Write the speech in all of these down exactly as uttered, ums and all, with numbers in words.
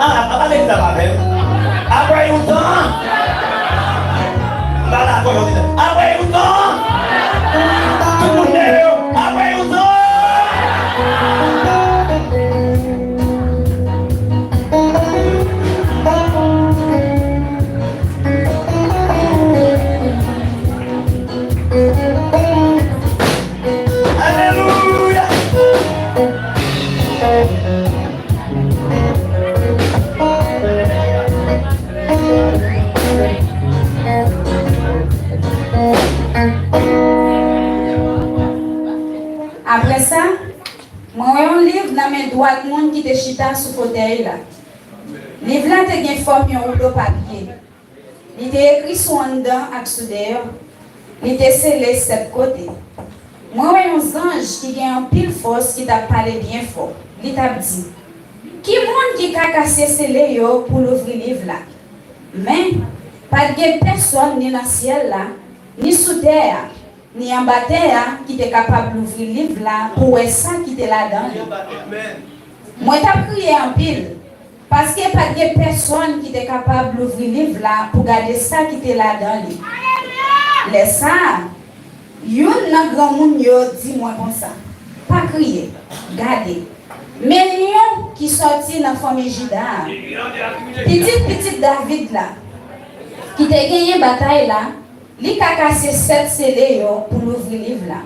Ah, apa lè sa pa fè? Apre yon tan. M pa dakò, yo di sa. Apre yon tan. Tout moun leve yo. Apre yon tan. Alelouya. Apre sa, mwen wè yon liv nan men dwat moun ki te chita sou fotèy la. Liv la te gen fòm yon woulo papye. Li te ekri sou anndan ak sou deyò. Li te sele sèt kote. Mwen wè yon zanj ki gen anpil fòs ki t ap pale byen fò. Li t ap di, "Ki moun ki ka kase sele yo pou louvri liv la?" Men, pa t gen pèsonn ni nan syèl la, ni sou tè a, ni anba tè a ki te kapab louvri liv la pou wè sa ki te ladan li. Mwen t ap kriye anpil, paske pa t gen pèsonn ki te kapab louvri liv la pou gade sa ki te ladan li. Lè sa a, youn nan granmoun yo di mwen konsa, "Pa kriye, gade, men lyon ki sòti nan fanmi Jida a, pitit pitit David la, ki te genyen batay la, li ka kase sèt sele yo pou louvri liv la."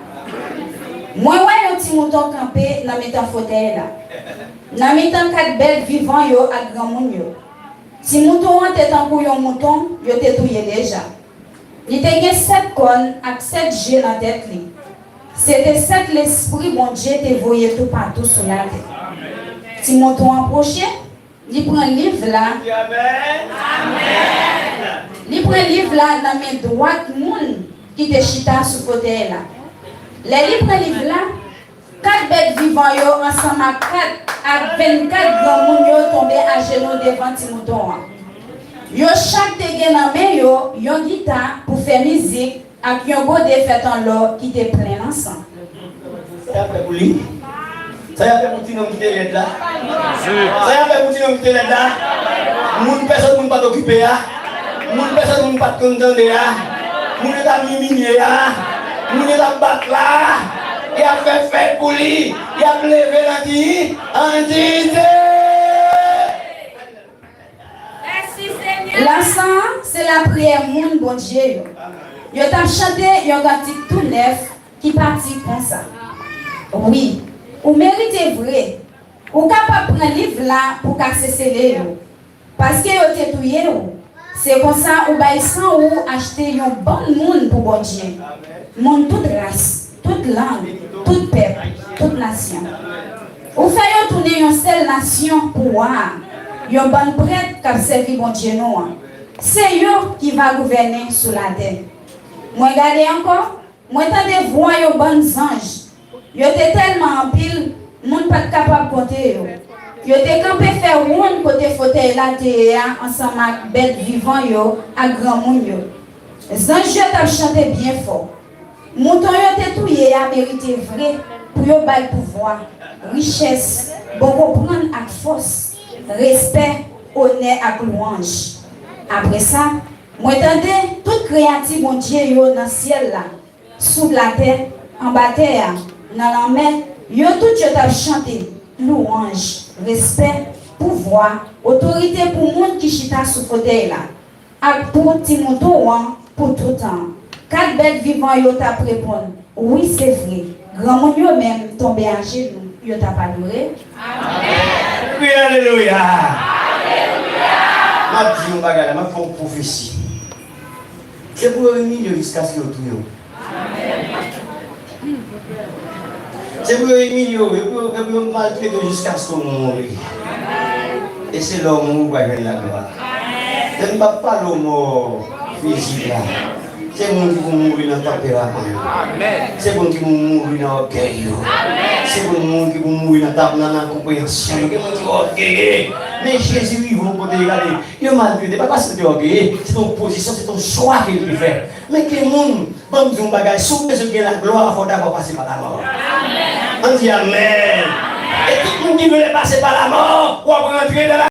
Mwen wè yon ti mouton kanpe nan mitan fotèy la, nan mitan kat bèt vivan yo ak granmoun yo. Ti mouton an te tankou yon mouton yo te touye deja. Li te gen sèt kòn ak sèt je nan tèt li. Se te sèt lespri Bondye te voye toupatou sou latè. Ti mouton an pwoche, li pran liv la. Li pran liv la nan men dwat moun ki te chita sou fotèy la. Lè li pran liv la, kat bèt vivan yo ansanm ak kat, ak vennkat granmoun yo tonbe ajenou devan ti mouton an. Yo chak te gen nan men yo yon gita pou fè mizik ak yon gode fèt an lò ki te plen nan san. Sa y ap fè pou li? Sa y ap fè pou ti nonm ki te lèd la? Sa y ap fè pou ti nonm ki te lèd la? Moun pèsonn moun pa t okipe a? Moun pèsonn moun pa t konn tande a? Moun yo t ap imilye a? Moun yo t ap bat la? Y ap fè fèt pou li. Y ap leve l an di, an di, Lansan an se lapriyè moun Bondye yo. Yo t ap chante yon kantik tou nèf ki pati konsa, "Wi, ou merite vre. Ou kapab pran liv la pou kase sele yo. Paske yo te touye w, se konsa ou bay san ou achte yon bann moun pou Bondye. Moun tout ras, tout lang, tout pèp, tout nasyon. Ou fè yo tounen yon sèl nasyon pou wa a, yon bann prèt k ap sèvi Bondye nou an. Se yo ki va gouvènen sou latè." Mwen gade ankò, mwen tande vwa yon bann zanj. Yo te tèlman anpil, moun pa t kapab konte yo. Yo te kanpe fè wonn kote fotèy la te ye a ansanm ak bèt vivan yo ak granmoun yo. Zanj yo t ap chante byen fò. Mouton yo te touye a merite vre pou yo bay pouvwa, richès, bon konprann ak fòs, respè, onè ak lwanj. Apre sa, mwen tande tout kreyati Bondye yo nan syèl la, sou latè, anba tè a, nan lanmè, yo tout yo t ap chante lwanj, respè, pouvwa, otorite pou moun ki chita sou fotèy la, ak pou ti mouton an pou toutan. Kat bèt vivan yo t ap reponn, "Wi, se vre." Granmoun yo menm tonbe ajenou, yo t ap adore. Amèn. Kwi alelouya. M ap di yon bagay la, m ap fè yon pwofesi. Se pou yo imilye w jiskaske yo touye w. Se pou yo imilye w, e pou yo, e pou yo maltrete w jiskaske w mouri. E se lè w mouri w pral jwenn laglwa. Men m p ap pale w mò fizik la. Se moun ki pou mouri nan tanperaman yo. Se moun ki pou mouri nan ògèy yo. Se moun, moun ki pou mouri nan tab, nan, nan konpreyansyon yo. Gen moun ki ògeye. Men Jezi rive yon kote, li gade, yo maltrete, pa paske yo te ògeye, se yon pozisyon, se yon chwa ke li te fè. Men gen moun, ban m di yon bagay, si w bezwen gen laglwa, fò w dabò pase pa lamò. Ann di amèn. E tout moun ki vle pase pa lamò, w ap rantre nan